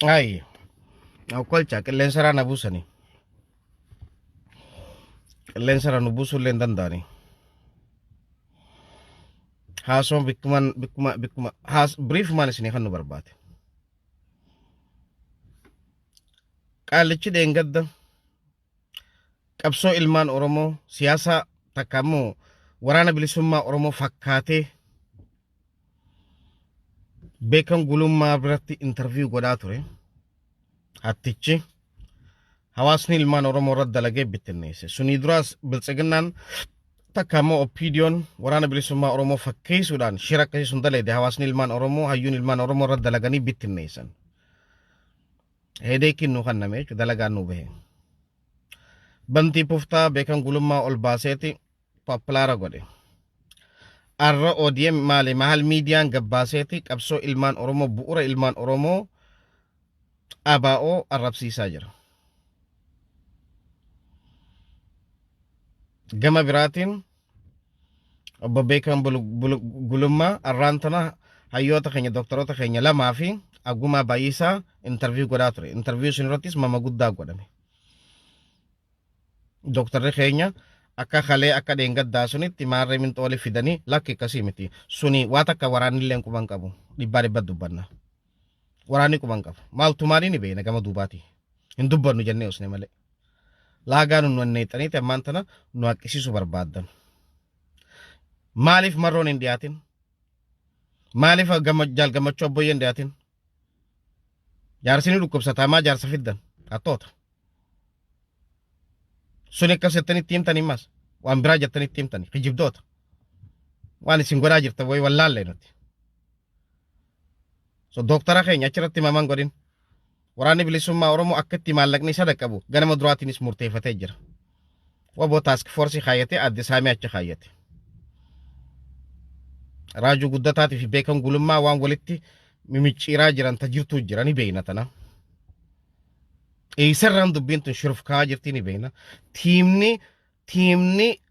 Ay, okkolcha qilleensarraa na buusanii. Qilleensarraa nu buusuu illee hin danda'anii. Haasoon bikkumaan bikkuma bikkuma haas biriifumaan isinii kan nu barbaade. Qaallichi dheengadda qabsoo ilmaan Oromoo siyaasaa takka immoo waraana bilisummaa Oromoo fakkaatee Beekan Gulummaa biratti intarviyu godhaa ture. Hattichi hawaasni ilmaan Oromoo irratti dalagee bittinneesse. Sunii duraas biltsiginnaan takka immoo OPDOn waraana bilisummaa Oromoo fakkeessuudhaan shira akkasii sun dalagde hawaasni ilmaan Oromoo hayyuun ilmaan Oromoo irratti dalaganii bittinneessan. Hedeekiin nu kanname jechuudha dalagaan nu bahe. Bantii puftaa Beekan Gulummaa ol baaseeti populaara godhe. Arra ODM maali mahal miidiyaan gabbaaseeti qabsoo ilmaan Oromoo bu'ura ilmaan Oromoo ABO arrabsiisaa jira. Gama biraatiin obbo Beekan Gulummaa arraan tana hayyoota keenya doktoroota keenya lamaa fi Agumaa Baay'isaa intarviyu godhaa ture. Intarviyu sun irrattis mama guddaa godhame. Doktarri keenya akka kalee akka dheengaddaa sunitti maarree minxooli fidanii lakki akkasii miti. Suni waa takka waraannillee quban qabu. Dhibbaa dhibba dubbanna. Waraanni quban qabu. Maaltu maalii ni beekna gama duubaati. Hin dubbannu jennee usne malee. Laagaa nu nanneexxaniiti ammaan tana nu haqqisiisuu barbaaddan. Maaliif marroon hin dhiyaatin? Maaliif jaal gammachuu abboyyee hin dhiyaatin? Jaarsi ni dhukkubsataa maa jaarsa fiddan? Hattoota. Suni akkas jettanii itti himtanii mas waan biraa jettanii itti himtanii kijibdoota. Waan isin godhaa jirtan wayi wallaallee nuti. So dooktara keenya achirratti maman godhin. Waraanni bilisummaa Oromoo akka itti maallaqni isa dhaqqabu ganama duraatiinis murteeffatee jira. Waboo taask foorsii kaayyatee adde saamee achi kaayyate. Raajuu guddataatii fi beekan gulummaa waan walitti mimicciiraa jiran ta jirtuu jira ni beeyna tana. Eessarraan dubbiin tun shurufkaa jirti ni beeyna. Tiimni tiimni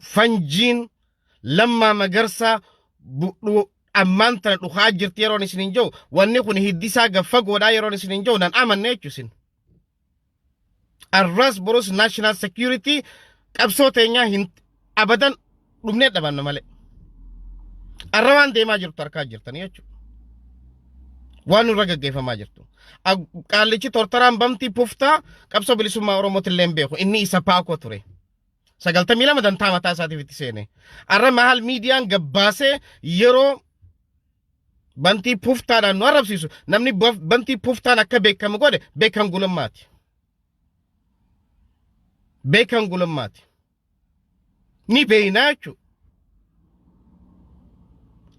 fanjiin lammaa magarsaa ammaan tana dhukaa jirti yeroon isin hin jiru wanni kun hiddisaa gaffagoodhaa yeroon isin hin jiru nan amanne jechuusin. Arras borus national security qabsoo teenyaa hin abadan dhumnee dhabanna malee. Arra waan deemaa jirtu harkaa jirtanii jechuudha. Waan nurra gaggeeffamaa jirtu. Qaallichi tortoraan bamtii puftaa qabsoo bilisummaa Oromootti illee hin beeku. Inni isa paakoo ture. 92 dantaa mataa isaatiif itti seene. Arra mahal miidiyaan gabbaasee yeroo bantii puftaadhaan nu arrabsiisu namni bantii puftaan akka beekamu godhe beekan gulummaati. Beekan gulummaati. Ni beeynaa jechuudha.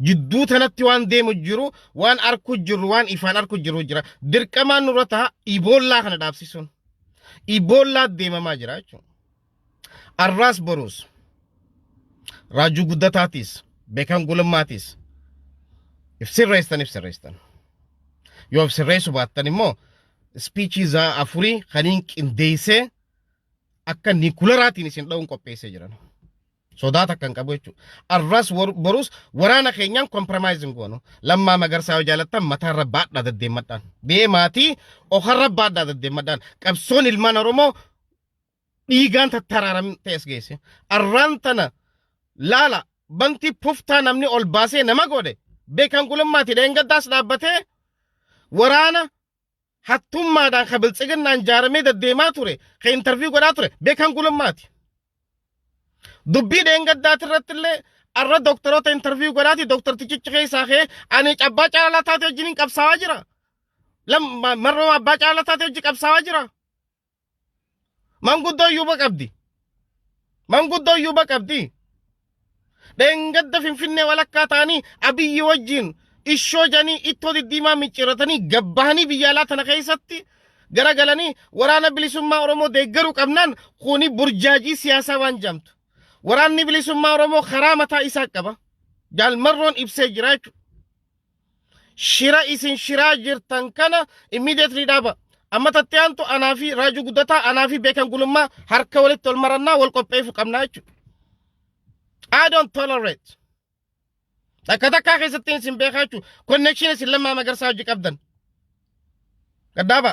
Jidduu tanatti waan deemu jiru waan arku jiru waan ifaan arku jiru jira. Dirqamaan nurra ta'a iboollaa kana dhaabsisuun. Iboollaa deemamaa jira jechuudha. Arraas boruus Raajuu Guddataatiis Beekan Gulummaatiis if sirreessan if sirreessan. Yoo if sirreessu baattan immoo ispiichii zaa afurii kaniin qindeessee akka nikularaatiin isin dha'uun qopheessee jiran. Sodaa takka hin qabu jechuudha. Arraas boruus waraana keenyaan compromise hin goonu. Lammaa Magarsaa yoo jaalattan mataarra baadhaa deddeemmadhaan. Deemaatii okarra baadhaa deddeemmadhaan. Qabsoon ilmaan Oromoo dhiigaan tattararamtee as geesse. Arraan tana laala bantii puftaa namni ol baasee nama godhe beekan gulummaati dheengaddaas dhaabbatee waraana hattummaadhaan ka biltsiginnaan jaaramee deddeemaa ture ka intarviyu godhaa ture beekan gulummaati. Dubbii dheengaddaati irratti illee arra doktoroota intarviyu godhaati doktortichichi keessaa ka'ee ani abbaa caalaa taate wajjiniin qabsaawaa jira. Marroo abbaa caalaa taate wajjin qabsaawaa jira. Manguddoo yuuba qabdi. Manguddoo yuuba qabdi. Dheengadda Finfinnee walakkaa ta'anii Abiyyi wajjin ishoo janii ittoo diddiimaa micciirratanii gabbahanii biyya alaa tana keessatti garagalanii waraana bilisummaa Oromoo deeggaruu qabnaan kuni burjaajii siyaasaa waan jedhamtu. Waraanni bilisummaa Oromoo karaa mataa isaa qaba. Jaal Marroon ibsee jira jechuudha. Shira isin shiraa jirtan kana immediately dhaaba. Amma tatti aantu anaa fi Raajuu Guddataa anaa fi Beekan Gulummaa harka walitti ol marannaa wal qopheessuu qabnaa jechuudha. I don't tolerate. Takka takkaa keessatti isin beekaa jechuudha. Connection isin Lammaa Magarsaa hojii qabdan. Gaddaaba.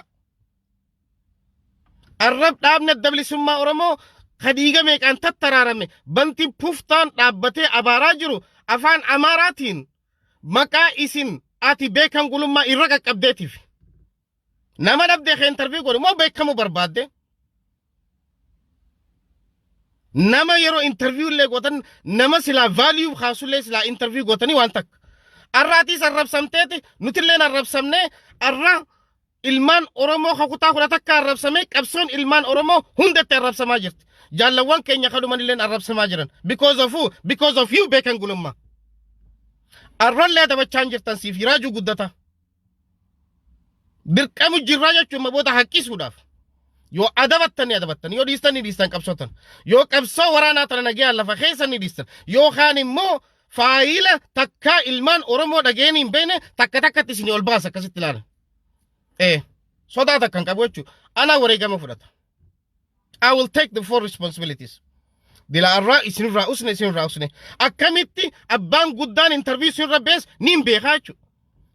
Arrab dhaabni adda bilisummaa Oromoo ka dhiiga meeqaan tattaraarame banti puftaan dhaabbatee abaaraa jiru afaan Amaaraatiin maqaa isin ati beekan gulummaa irra qaqqabdeetiif. Nama dhabdee kee interview godhu moo beekamuu barbaadde? Nama yeroo interview illee gootan nama silaa value kaasullee silaa interview gootanii waan takka. Arraatiis arrabsamteeti nutilleen arrabsamnee arra ilmaan Oromoo ka kutaa 11 arrabsamee qabsoon ilmaan Oromoo hundatti arrabsamaa jirti. Jaallawwan keenya kadhuman illeen arrabsamaa jiran. Because of who? Because of you beekan gulummaa. Arrallee adabachaa jirtan siif raajuu guddata. Dirqamu jirraa jechuun amma booda haqqisuudhaaf. Yoo adabattan ni adabattan, yoo dhiistan ni dhiistan qabsootan. Yoo qabsoo waraanaa tana nagayaan lafa keessa ni dhiistan. Yoo kaan immoo faayila takkaa ilmaan Oromoo dhageen hin beekne takka takkatti isinii ol baasa akkasitti ilaala. Ee sodaa takka hin qabu jechuudha. Anaa wareegama fudhata. I will take the full responsibilities. Dila irraa isinirraa usne isinirraa usne. Akkamitti abbaan guddaan interview isinirra bees niin beekaa jechuudha.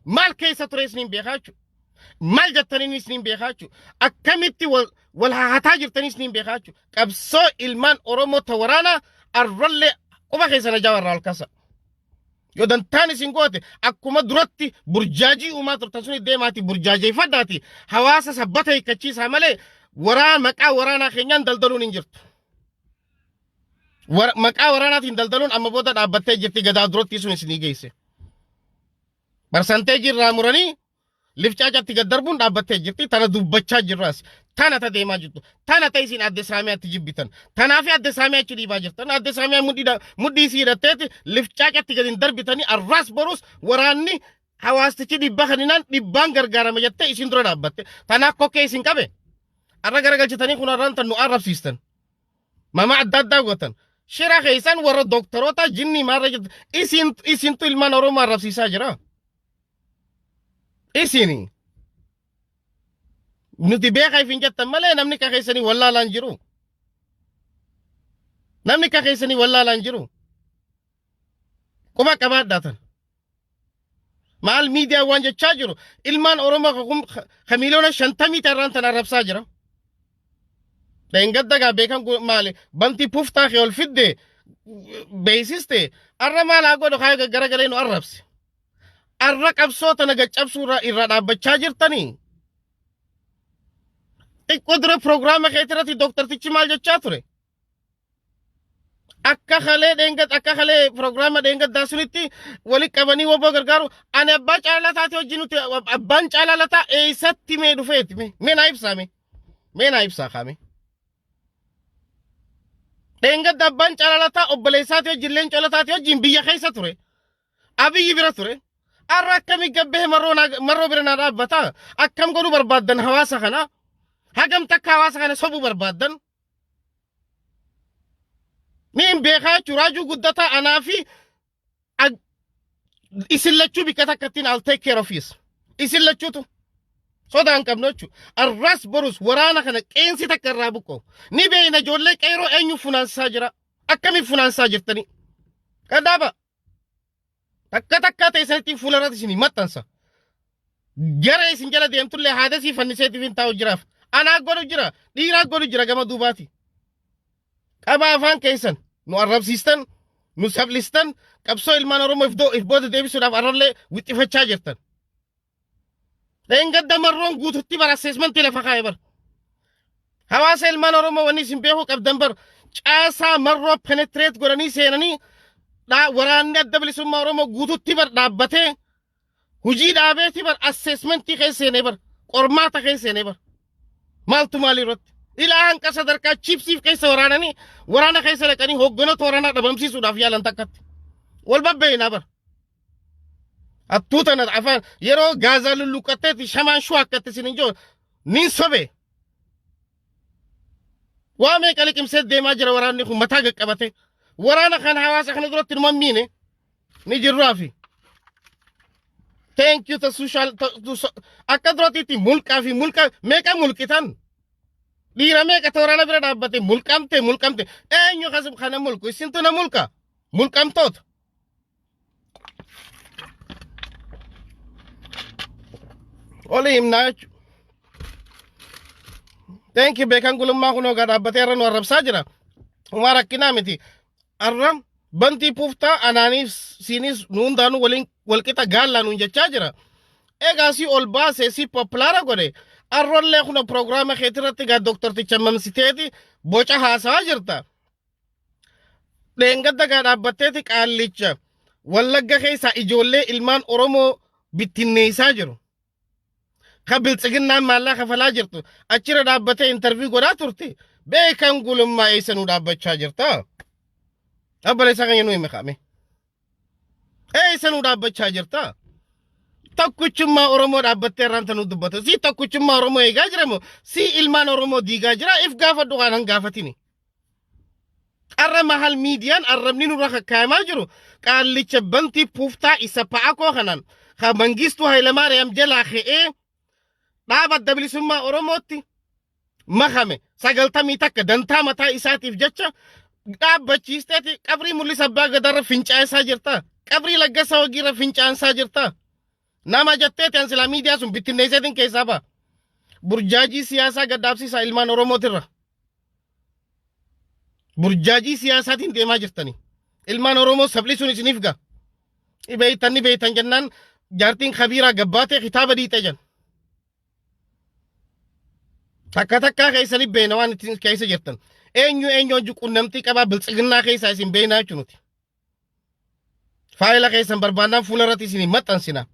Maal keessa ture isiniin beekaa jechuudha. Maal jettaniin isiniin beekaa jechuudha. Akkamitti wal wal hahataa jirtanii isiniin beekaa jechuudha. Qabsoo ilmaan Oromoo ta waraanaa arrallee quba keessan ajaa irraa ol kaasa. Yoo dantaan isin goote akkuma duratti burjaajii uumaa turtan suni deemaati burjaajeeffadhaati hawaasa sabbata hiikkachiisaa malee waraan maqaa waraanaa keenyaan daldaluun hin jirtu. Maqaa waraanaatiin daldaluun amma booda dhaabbattee jirti gadaa duratti sun isinii geesse. Barsanteejii irraa muranii lifcaacatti gad darbuun dhaabbattee jirti. Tana dubbachaa jirras. Tana ta deemaa jirtu. Tana ta isin adde saamiyaatti jibbitan. Tanaafi adde saamiyaa achi dhiibaa jirtan. Adde saamiyaa mudhii isii hidhatteeti lifcaacatti gad hin darbitanii arraas borus waraanni hawaastichi dhibba kaninaan dhibbaan gargaarama jettee isin dura dhaabbatte. Tanaaf kokkee isin qabe. Arra garagalchitanii kun arraan tan nu arrabsiistan. Mama adda addaa gootan. Shira keessan warra dooktaroota jinnii maarra jirtu. Isin isintu ilmaan Oromoo arrabsiisaa jira. Isini. Nuti beekaa ifin jettan malee namni ka keessanii wallaalaan jiru. Namni ka keessanii wallaalaan jiru. Quba qabaadhaa tan. Maal miidiyaa waan jechaa jiru ilmaan Oromoo ka miiliyoona 50 ta'an tan arrabsaa jira. Dheengadda gaa beekan maali bantii puftaa kee ol fidde beeksiste arra maal haa godhu haa garagalee nu arrabse. Arra qabsoo tana gaccabsuu irraa dhaabbachaa jirtanii. Xiqqoo dura piroogiraama keetirratti dooktartichi maal jechaa ture? Akka kalee dheengat akka kalee piroogiraama dheengaddaa sunitti wali qabanii woboo gargaaru ani abbaa caalaa taate wajjin nuti abbaan caalaa lataa eessatti mee dhufeeti mee mee naa ibsaa mee mee naa ibsaa kaame. Dheengadda abbaan caalaa lataa obboleessaati wajjin leencoo lataati wajjin biyya keessa ture. Abiyyi bira ture. Arra akkamii gabbee marroo bira naa dhaabbata. Akkam godhuu barbaaddan hawaasa kana? Hagam takka hawaasa kana sobuu barbaaddan? Ni hin beekaa jechuun raajuu guddataa anaa fi isin lachuu bikka takkattiin I'll take care of you. Isin lachuutu sodaa hin qabnu jechuudha. Arras borus waraana kana qeensi takka irraa buqqa'u. Ni beekna ijoollee qeeroo eenyu funaansaa jira. Akkamiin funaansaa jirtanii? Qadaaba. Takka takkaa ta'e sanitti fuula irratti isin maxxansa. Gara isin jala deemtullee haada sii fanniseetiif hin taa'u jiraaf. Anaa godhu jira. Dhiiraa godhu jira gama duubaati. Qabaa afaan keessan nu arrabsiistan, nu sablistan, qabsoo ilmaan Oromoo if booda deebisuudhaaf arrallee wixxifachaa jirtan. Dheengadda marroon guututti bara assessmentii lafa kaa'e bara. Hawaasa ilmaan Oromoo wanni isin beekuu qabdan bar caasaa marroo penetrate godhanii seenanii waraanni adda bilisummaa Oromoo guututti bar dhaabbatee hujii dhaabeeti bar assessmentii keessa seenee bar qormaata keessa seenee bar maaltu maali irratti ilaa hanqa sadarkaa chipsiif keessa waraananii waraana keessa dhaqanii hogganoota waraanaa dhabamsiisuudhaaf yaalan takkatti wal babbeeyinaa bar. Hattuu tana afaan yeroo gaazaa lulluqqatteetti shamaan shuu akkatti isin hin jiru nin sobe. Waa meeqa liqimsee deemaa jira waraanni kun mataa qaqqabate. Waraana kana hawaasa kana duratti numa miine ni jirraafi. Thank you to social akka duratti mulqaa fi mulqa meeqa mulqitan. Dhiira meeqa ta waraana bira dhaabbate mulqamte mulqamte eenyu kana mulqu isintu na mulqa mulqamtoota. Oli himnaa jechuudha. Thank you. Beekan Gulummaa kunoo gaa dhaabbatee irra nu arrabsaa jira. Homaa rakkinaa miti. Arra Bantii Puuftaa anaaniif siinis nu hundaanuu waliin walqixa gaallaa nuun jechaa jira. Egaa si ol baasee si popular godhe. Arrollee kuna piroogiraama keetirratti gaa doktorticha mamsiteeti boca haasawaa jirta. Dheengadda gaa dhaabbatteeti qaallicha Wallagga keessaa ijoollee ilmaan Oromoo bittinneessaa jiru. Ka Biltsiginnaan maallaa kafalaa jirtu achirra dhaabbatee interview godhaa turte. Beekan Gulummaa, eessa nu dhaabbachaa jirta? Obboleessaa keenya, nu hime kaame. Eessa nu dhaabbachaa jirta? Tokkichummaa Oromoo dhaabbattee irraan tanuu dubbata. Si tokkichummaa Oromoo eegaa jiramu, si ilmaan Oromoo diigaa jira, if gaafadhu waan han gaafatini. Arra mahal miidiyaan arrabni nurra kakkaayamaa jiru qaallicha Bantii Puuftaa isa pa'akoo kanaan ka Mangistuu Hayilamaariyaam jalaa ka'ee dhaaba Adda Bilisummaa Oromootti makame 91 dantaa mataa isaatiif jecha dhaabbachiisteeti qabrii Mul'isa Abbaa Gadaarra fincaa'essaa jirta. Qabrii Laggasaa Wagiirra fincaansaa jirta. Nama jetteeti an silaa miidiyaa sun bittinneesseetiin keessaa ba'a. Burjaajii siyaasaa gaddaabsiisaa ilmaan Oromootirra. Burjaajii siyaasaatiin deemaa jirtani. Ilmaan Oromoo sablisuun isiniif ga'a. Beeytan ni beeytan jennaan jaartiin kabiiraa gabbaatee kitaaba dhiixe jan. Takka takkaa keessanii beena waan ittiin keessa jirtan. Eenyu eenyu hojii qunnamtii qabaa Biltsiginnaa keessaa isin beeknaa jechuun nuti. Faayila keessan barbaannaan fuula irratti isin maxxansina.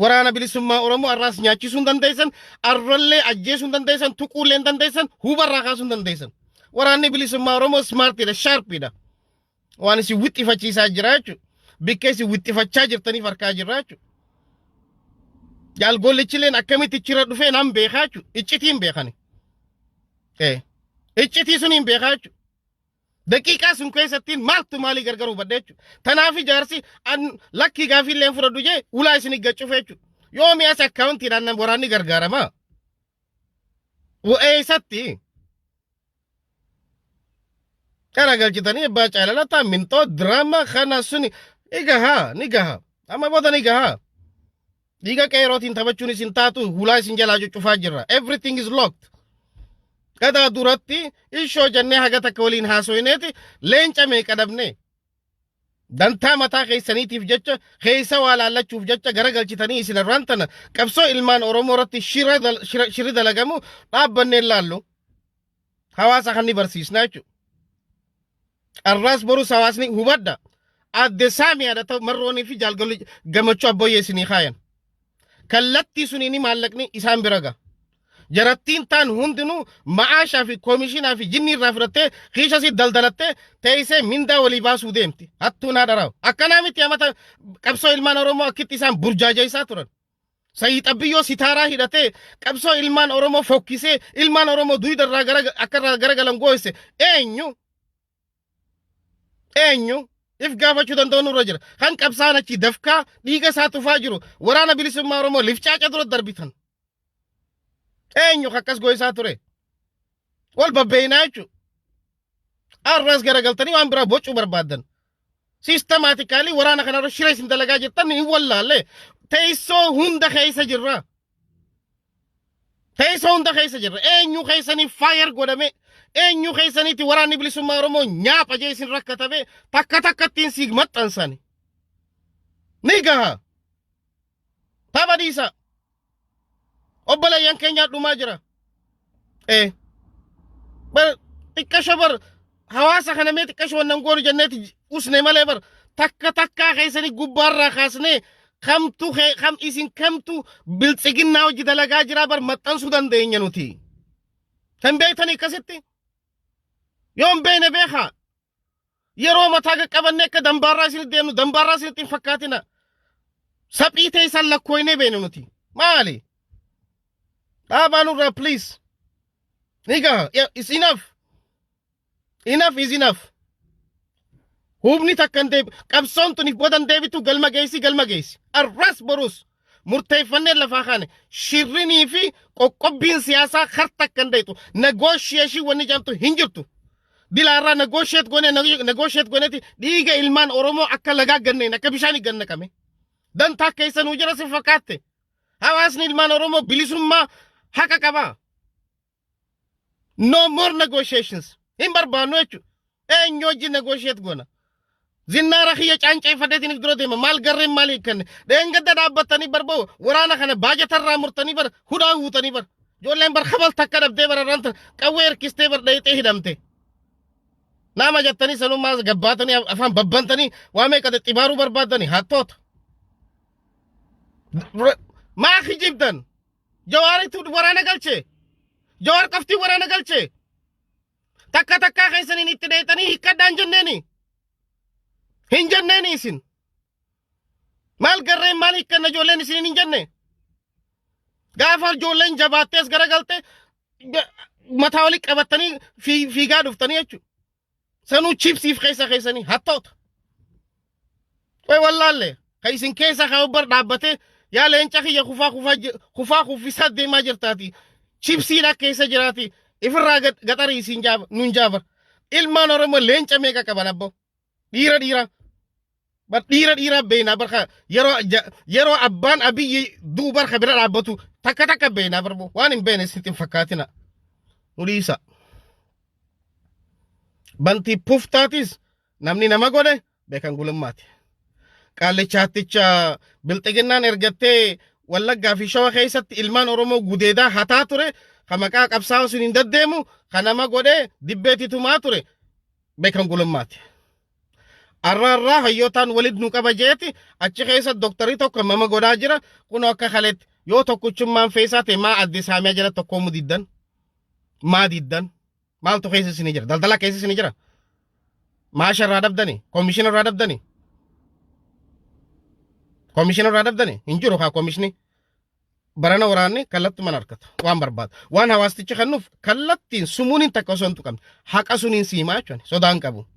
Waraana Bilisummaa Oromoo arraas nyaachisuu hin dandeessan, arrallee ajjeesuu hin dandeessan, tuquullee hin dandeessan, hubarraa kaasuu hin dandeessan. Waraanni Bilisummaa Oromoo smartiidha, sharpiidha. Waan isin wixxifachiisaa jira jechuudha. Bikka isin wixxifachaa jirtaniif harkaa jirra jechuudha. Jaalgollichileen akkamitti ichirra dhufee nan beekaa jechuudha. Iccitiin beekani. Iccitii sun hin beekaa jechuudha. Daqiiqaa sun keessattiin maaltu maalii gargar hubadha jechuudha. Tanaaf ijaarsi an lakkii gaafii illee fudhadhu jee ulaa isin gaccufe jechuudha. Yoomi as akkaawuntiidhaan waraanni gargaarama. Eessatti? Garagalchitanii abbaa caalalataa minxoo diraamaa kana suni ni gahaa, ni gaha. Amma booda ni gahaa. Dhiiga qeerootiin taphachuun isin taatu, hulaa isin jalaa cuccufaa jirra. Everything is locked. Gadaa duratti ishoo jennee haga takka waliin haasoineeti leenca meeqa dhabne. Dantaa mataa keessaniitiif jecha, keessa waa laallachuuf jecha garagalchitanii isin irraan tana qabsoo ilmaan Oromoo irratti shirri dalagamu dhaabbannee laallu. Hawaasa kan ni barsiisna jechuudha. Arraas borus hawaasni hubadha. Adde Saamiyaadha ta'u Marroonii fi Jaalgalli Gammachuu Abboyyee isinii kaayan. Kallattii suniini maallaqni isaan bira gaha. Jarattiin taan hundinuu ma'aashaa fi koomishinaa fi jinni irraa fudhattee kiisha sii daldalattee teessee mindaa walii baasuu deemti. Hattuun haadha raawu. Akkanaa miti amata qabsoo ilmaan Oromoo akkitti isaan burjaajeessaa turan. Sayii Xabbiyyoo sitaaraa hidhatee qabsoo ilmaan Oromoo fokkisee ilmaan Oromoo duyda irraa gara akka irraa garagalan gooyse eenyu? Eenyu? If gaafachuu danda'u nurra jira. Kan qabsaan achi dafkaa dhiiga isaa tufaa jiru Waraana Bilisummaa Oromoo lifcaaca dura darbitan. Eenyu akkas gooysaa ture? Wal babbeeynaa jechuudha. Arras garagaltanii waan biraa bocuu barbaaddan. Systematically waraana kanarra shira isin dalagaa jirtan hin wallaalle. Teessoo hunda keessa jirra. Teessoo hunda keessa jirra. Eenyu keessanii fire godhame, eenyu keessaniitti Waraanni Bilisummaa Oromoo nyaapha jee isin rakkatame takka takkattiin si maxxansan. Ni gaha. Tapha dhiisa. Obboleeyyan keenyaa dhumaa jira. Bar xiqqasho bar hawaasa kana mee xiqqasho wannan goonu jenneeti usne malee bar takka takkaa keessanii gubbaarraa kaasnee kamtu kam isin kamtu Biltsiginnaa hojii dalagaa jiraa bar maxxansuu dandeenya nuti. Kan beektanii akkasitti? Yoo hin beekne beekaa. Yeroo mataa qaqqabannee akka dambaarraa isinitti deemnu dambaarraa isinitti hin fakkaatina. Saphii teessan lakkooynee beeknu nuti. Maali? Dhaabaa nurraa, please. Ni gaha. Yeah, it's enough. Enough is enough. Humni takka hin deebi. Qabsoon tuniif booda hin deebitu, galma geessi, galma geessi. Arras borus murteeffannee lafaa kaane shirrinii fi qoqqobbiin siyaasaa kar takka hin deetu. Negotiation wanni jedhamtu hin jirtu. Dilaarraa negotiate goonee, negotiate gooneeti dhiiga ilmaan Oromoo akka lagaa ganneen akka bishaan gannaqame. Dantaa keessanuu jira si fakkaatte. Hawaasni ilmaan Oromoo bilisummaa haqa qaba. No more negotiations. Hin barbaannu jechuudha. Eenyu wajjin negotiate goona? Zinnaara kiyya caanceeffadheetiin dura deema. Maal garreen maal hiikkanne? Dheengadda dhaabbattanii barba'u waraana kana baajatarraa murtanii bar hudhaa guutanii bar. Ijoolleen bar kabal takka dhabdee bar irraan qawwee hirkistee bar dhayxee hidhamte. Nama jettanii sanummaa gabbaatanii afaan babbantanii waa meeqa xibaaruu barbaaddanii hattoota. Maa kijibdan? Jawaaritu waraana galchee? Jawaar qoftii waraana galchee? Takka takkaa keessaniin itti dheexanii hiikkadhaan jenneeni? Hin jenneeni isin. Maal garreen maal hiikkanna ijoolleen isiniin hin jenne? Gaafa ijoolleen jabaattees garagalte mataa walii qabattanii fiigaa dhuftanii jechuudha. Sanuu chipsiif keessa keessanii hattoota. Way wallaalle kan isin keessa kan bar dhaabbatee yaa leenca kiyya kufaa kufaa kufaa kuffisaa deemaa jirtaati. Chipsiidha keessa jiraati. Ifirraa gaxarii isin jaaba nun jaabar. Ilmaan Oromoo leenca meeqa qaban abbo? Dhiira dhiira. Bar dhiira dhiira beeknaa barka yeroo abbaan Abiyyi du'u barka bira dhaabbatu takka takka beeknaa barbo waan hin beekne sitti hin fakkaatina. Nu dhiisa. Bantii puftaatis namni nama godhe Beekan Gulummaati. Qaallichaatticha bilxiginnaan ergattee Wallaggaa fi Shawa keessatti ilmaan Oromoo gudeedaa hataa ture, ka maqaa qabsaa'oo sun hin deddeemu, ka nama godhe dibbeetti tumaa ture Beekan Gulummaati. Arraarraa hayyootaan walit nu qaba jeeti achi keessa doktarii tokko mama godhaa jira. Kunoo akka kaleetti yoo tokkichummaan feesaa ta'e maa adde saamiyaa jala tokkoomuu diddan? Maa diddan? Maaltu keessa isinii jira? Daldala keessa isinii jira? Maasha irraa dhabdani? Koomishina irraa dhabdani? Koomishina irraa dhabdani? Hin jiru kaa koomishni. Barana waraanni kallattumaan argata waan barbaadu. Waan hawaastichi kennuuf kallattiin sumuuniin takka osoo hin tuqamne haqa suniin siimaa jechuun sodaan qabu.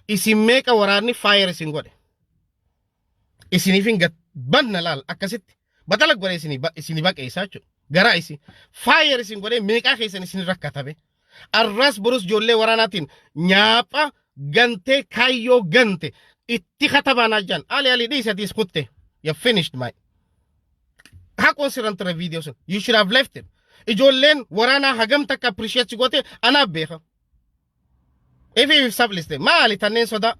Isin meeqa waraanni faayar isin godhe? Isiniif hin banna laal akkasitti batala godhee isinii baqeessaa jechuudha. Garaa isin faayar isin godhee meeqaa keessan isin rakkatabe. Arraas borus ijoollee waraanaatiin nyaapha gantee kaayyoo gante itti katabaanaa jiran. Ali ali dhiisatiis kutte. You finished my. Haqoon sirran ture viidiyoo sun. You should have left it. Ijoolleen waraanaa hagam takka appreciate si goote anaaf beeka. Ifi if sabliste maali tanneen sodaa.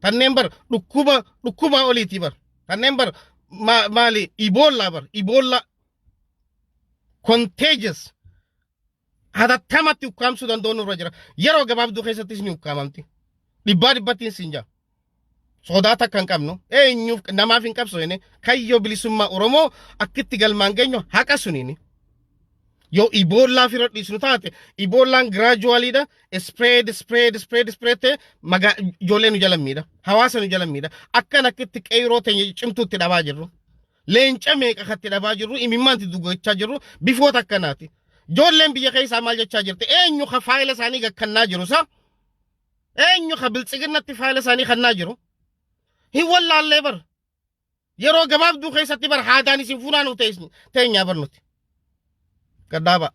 Tanneen bar dhukkuba dhukkubaa oliiti bar. Tanneen bar maali Ebola bar, Ebola contagious hatattamatti ukkaamsuu danda'u nurra jira. Yeroo gabaabduu keessattis ni ukkaamamti. Dhibbaa dhibbattiin siin jaa. Sodaa takka hin qabnu. Eenyuuf namaaf hin qabsoofne kayyoo bilisummaa Oromoo akkitti galmaan geenyu haqa suniini. Yoo Ebola fira dhiisnu taate Ebolaan graduallyidha. Spread, spread, spread, spread ta'e magaa ijoollee nu jala miidha. Hawaasa nu jala miidha. Akkan akkitti qeyroo teenya cimtuutti dhabaa jirru. Leenca meeqa katti dhabaa jirru, imimmaanti dugachaa jirru bifoota akkanaati. Ijoolleen biyya keessaa maal jechaa jirti? Eenyu ka faayila isaanii gakkannaa jiru sa? Eenyu ka biltsiginnatti faayila isaanii kannaa jiru? Hin wallaallee bar. Yeroo gabaabduu keessatti bar haadaan isin funaanuu teenyaa bar nuti. Gaddaaba.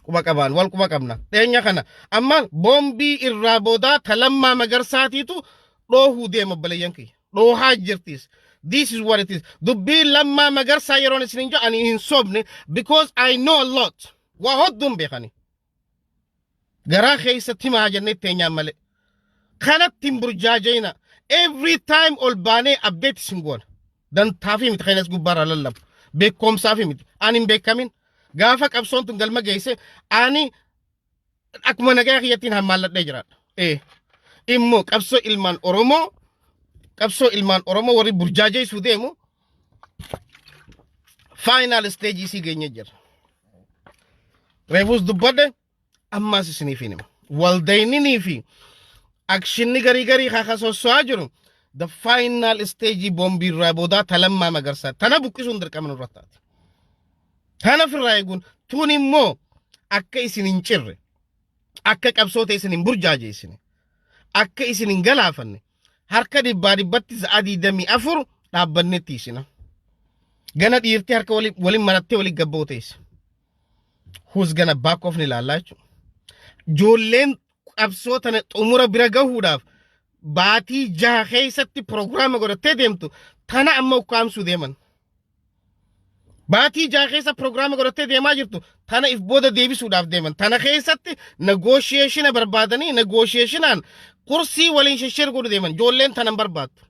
Quba qabaan wal quba qabna. Dhiyeenya kana amma boombii irraa boodaa talammaa Magarsaatiitu dhoohuu deema obboleeyyan kiyya. Dhoohaa jirtis. This is what it is. Dubbii Lammaa Magarsaa yeroon isin hin jedhu ani hin sobne because I know a lot. Waa hodduun beekani. Garaa keessatti himaa jennee teenyaan malee. Kanatti hin burjaajayina. Every time ol baanee update isin goona. Dantaa fi miti kanas gubbaarraa lallabu. Beekumsaa fi miti. Ani hin beekamin. Gaafa qabsoon tun galma geesse ani akkuma nagaa kiyyattiin hammaalladhee jiraadha. Ee. Immoo qabsoo ilmaan Oromoo warri burjaajeessuu deemu final stage isii geenye jira. Reefus dubbadhe, ammaas isiniif hin hima. Waldayninii fi actionni garii garii haa sosso'aa jiru. The final stage boombii irraa boodaa talammaa Magarsaa tana buqqisuun dirqama nurra taate. Tana ofirraa eeguun tun immoo akka isin hin cirre, akka qabsoota isin hin burjaajeessine, akka isin hin galaafanne harka dhibbaa dhibbatti sa'a 24 dhaabbannetti isina. Gana dhiirtii harka waliin marattee waliin gabboo teessa. Who's gonna back off ni ilaallaa jechuudha. Ijoolleen qabsoo tana xumura bira gahuudhaaf baatii 6 keessatti proogiraama godhattee deemtu tana amma ukkaamsuu deeman. Baatii 6 keessa piroogiraama godhattee deemaa jirtu tana if booda deebisuudhaaf deeman. Tana keessatti negotiation barbaadanii negotiationaan kursii waliin share godhu deeman. Ijoolleen tana hin barbaaddu.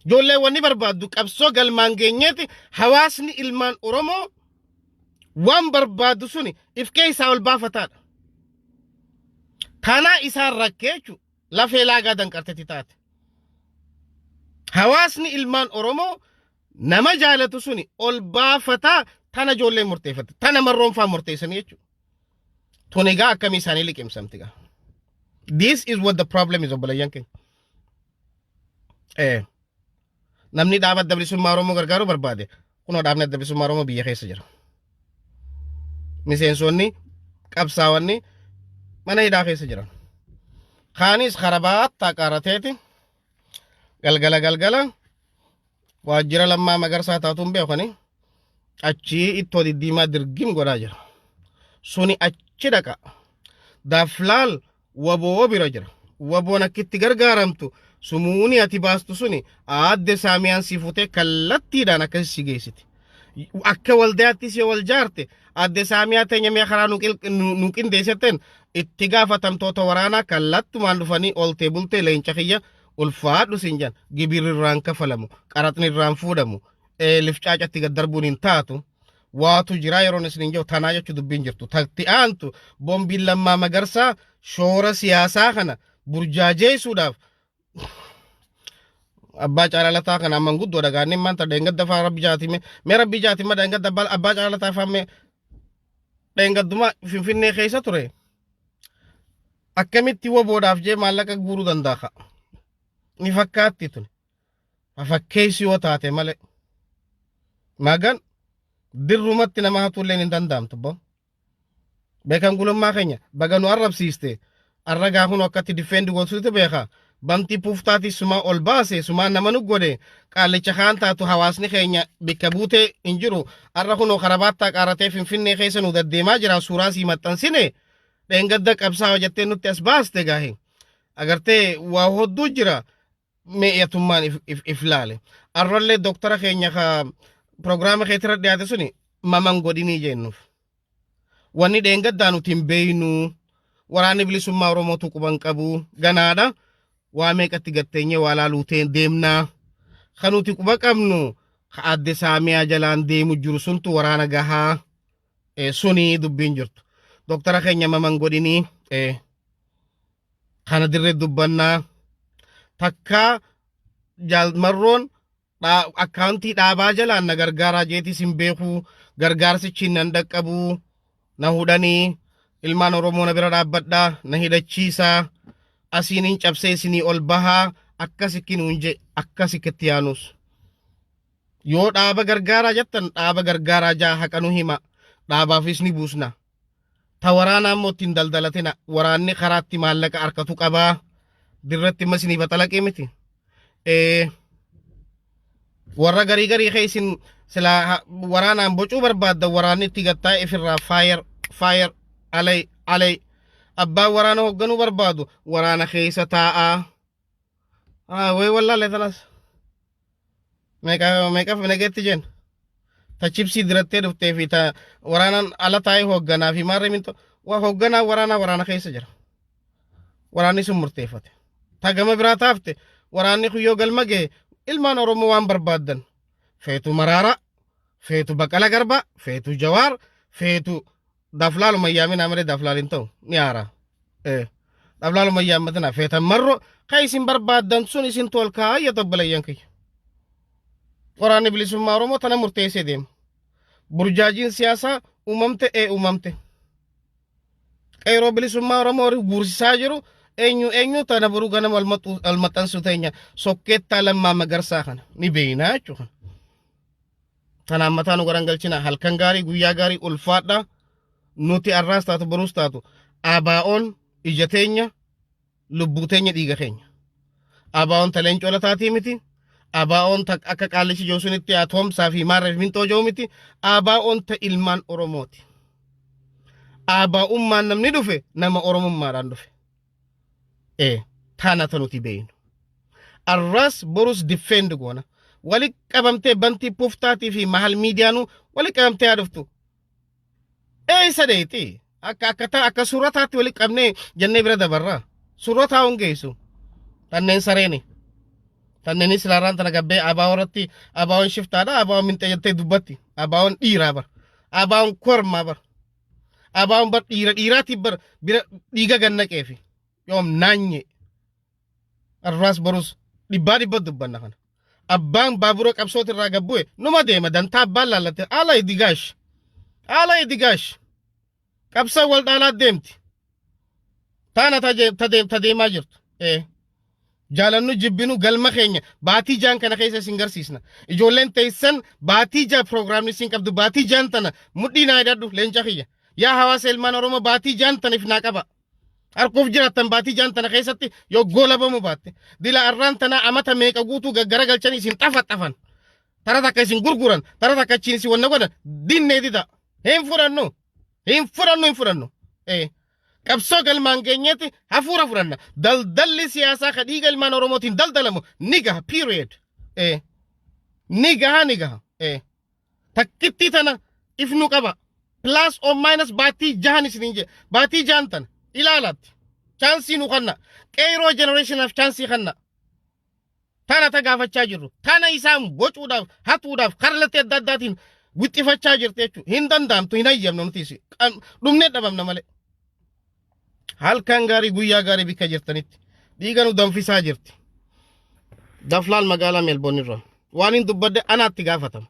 Ijoolleen wanni barbaaddu qabsoo galmaan geenyeeti hawaasni ilmaan Oromoo waan barbaaddu suni if keessaa ol baafataadha. Tanaa isaan rakkee jechuudha. Lafee laagaa danqartetti taate. Hawaasni ilmaan Oromoo nama jaalatu suni ol baafataa tana ijoolleen murteeffatte. Tana marroonfaa murteessanii jechuudha. Tun egaa akkamii isaanii liqimsamti gaa. This is what the problem is, obboleeyyan keenya. Namni dhaaba Adda Bilisummaa Oromoo gargaaruu barbaade, kunoo dhaabni Adda Bilisummaa Oromoo biyya keessa jira. Miseensonni qabsaawwanni mana hidhaa keessa jiran. Kaanis karabaattaa qaarateeti galgala galgala waajjira Lammaa Magarsaa taatuun beekani achii ittoo diddiimaa dirgim godhaa jira. Suni achi dhaqa. Daflaal waboo bira jira. Waboon akkitti gargaaramtu, sumuuni ati baastu suni aadde Saamiyaan si fuutee kallattiidhaan akkasi si geessiti. Akka waldayaatti si wal jaarte, aadde Saamiyaa teenya mee karaa nu qindeessetteen itti gaafatamtoota waraanaa kallattumaan dhufanii oltee bultee leenca kiyya ulfaadhu siin jedhan. Gibirri irraan kafalamu, qaraxni irraan fuudhamu, lifcaacatti gad darbuun hin taatu. Waatu jira yeroon isin hin jiru tanaa jechuu dubbiin jirtu. Takti aantu boombiin Lammaa Magarsaa shoora siyaasaa kana burjaajeessuudhaaf abbaa caalalataa kana amman guddoo dhagaanni maanta dheengadda faa rabbi jaatime mee rabbi jaatime dheengadda abbaa caalalataa faa mee dheengadduma Finfinnee keessa ture akkamitti woboodhaaf jee maallaqa guuruu danda'a? Ni fakkaatti tun fakkeessi yoo taate malee magan dirrumatti nama hatuulleen hin danda'amtu. Bo beekan gulummaa keenya baga nu arrabsiiste. Arragaa kun akkatti defend gootuutu beeka. Bantii puuftaati sumaa ol baase, sumaa nama nu godhe. Qaallicha kaan taatu hawaasni keenya bikka buutee hin jiru. Arra kunoo karabaattaa qaaratee Finfinnee keessa nu deddeemaa jira. Suuraa sii maxxansine dheengadda qabsaa jettee nutti as baaste gaahe agartee waa hodduu jira. Mee'atummaan if laale. Arrallee doktara keenya ka piroogiraama keetirra dhiyaate suni maman godhinii jennuuf. Wanni dheengaddaa nuti hin beeynu, waraanni bilisummaa Oromootu quban qabu ganaadha. Waa meeqatti gatteenyee waa laaluu deemnaa. Kan nuti quba qabnu ka aadde Saamiyaa jalaan deemu jiru suntu waraana gahaa suni dubbiin jirtu. Doktara keenya maman godhinii kana dirree dubbannaa. Takkaa jaalmarroon akkaawuntii dhaabaa jalaan na gargaaraa jeetis hin beeku, gargaarsichi nan dhaqqabu, na hudhanii. Ilmaan Oromoo na bira dhaabbadhaa, na hidhachiisaa, asiin hin cabsee isinii ol bahaa akkasikki nuun je. Akkasitti yaanus yoo dhaaba gargaaraa jettan, dhaaba gargaaraa jaa haqa nu hima, dhaabaafis ni buusna. Ta waraanaa immoo ittiin daldalatina. Waraanni karaatti maallaqa harkatu qabaa dirratti imma isinii baxalaqee miti. Warra garii garii keessin silaa waraanaan bocuu barbaadda, waraanni itti gattaa ifirraa fire fire alay alay. Abbaan waraana hoogganuu barbaadu waraana keessa taa'aa. Way wallaalee tanas meeqa meeqa nageetti jeen ta chipsii dirattee dhuftee fi ta waraanaan ala taa'ee hoogganaa fi maarree minto waa hoogganaa waraanaa waraana keessa jira. Waraanni sun murteeffate. Ta gama biraa taafte waraanni kun yoo galma gahe ilmaan Oromoo waan barbaaddan feetu Maraara, feetu Baqala Garba, feetu Jawaar, feetu daflaaluma yaaminaa malee daflaal hin ta'u ni haara. Daflaaluma yaammatina, feetan marro kan isin barbaaddan sun isin tolkaa ayya obboleeyyan kiyya. Waraanni bilisummaa Oromoo tana murteessee deema. Burjaajiin siyaasaa uumamte ee uumamte. Qeeroo bilisummaa Oromoo guursisaa jiru eenyu eenyu tana boruu ganama wal maxxansuu teenya sokkeettaa Lammaa Magarsaa kana ni beeynaa jechuudha. Tanaan mataa nu garan galchina. Halkan gaarii, guyyaa gaarii, ulfaadha. Nuti arraas taatu boruus taatu ABO'n ija teenya, lubbuu teenya, dhiiga keenya. ABO'n ta leencoo lataatii miti. ABO'n ta akka qaallichi jiru sunitti atoomsaa fi maarree fi minxoo jiru miti. ABO'n ta ilmaan Oromooti. ABO'ummaan namni dhufe nama Oromummaadhaan dhufe. Tana ta nuti beeynu. Arras borus defend goona. Wali qabamtee bantii puftaatii fi mahal miidiyaanuu wali qabamtee nu arrabsite. Wali qabamtee haa dhuftu. Eessa dheeti? Akka suurataatti wali qabnee jennee bira dabarra. Suurataa hungeessu. Tanneen sareeni. Tanneen silaarraan tana gabbee abaa'oo irratti abaa'oon shiftaadha. Abaa'oon minxee jettee dubbatti. Abaa'oon dhiiraa bar. Abaa'oon kormaa bar. Abaa'oon bar dhiira dhiiraatiif bar bira dhiiga gannaqeefi. Yoom naanye. Arraas borus dhibbaa dhibba dubbanna kana. Abbaan baabura qabsooti irraa gabbu'e numa deema dantaa abbaan laallatte ala idigaash. Ala idigaash. Qabsoo wal dhaalaa deemti. Taana ta deemaa jirtu. Ee. Jaalannu jibbinu galma keenya baatii 6n kana keessa isin garsiisna. Ijoolleen teessan baatii 6 piroogiraamni isin qabdu baatii 6n tana mudhii naa hidhadhu leenca kiyya. Yaa hawaasa ilmaan Oromoo, baatii 6n tana if naa qaba. Harkuuf jiraattan baatii 6n tana keessatti yoo goolabamu baatte. Dila arraan tana amata meeqa guutuu gaggaragalchanii isin xafa xafan. Tara takka isin gurguran, tara takka achiin isin wanna godhan dinnee dida. Hin fudhannu. Hin fudhannu, hin fudhannu. Ee. Qabsoo galmaan geenyeeti hafuura fudhanna. Daldalli siyaasaa ka dhiiga ilmaan Oromootiin daldalamu ni gaha, period. Ee. Ni gaha, ni gaha. Ee. Takkittii tana if nu qaba. Plus or minus baatii 6n isiniin jedhe. Baatii 6n tana ilaalaatti. Chance nu kanna. Qeeroo generationaaf chance kanna. Tana ta gaafachaa jirru. Tana isaan bocuudhaaf, hatuudhaaf, karlattii adda addaatiin wixxifachaa jirti jechuudha. Hin danda'amtu, hin hayyamnu nutis. Dhumnee dhabamna malee. Halkan gaarii, guyyaa gaarii bikka jirtanitti. Dhiiga nu danfisaa jirti. Daflaal magaalaa Meelboon irraa. Waan hin dubbadde anaatti gaafatama.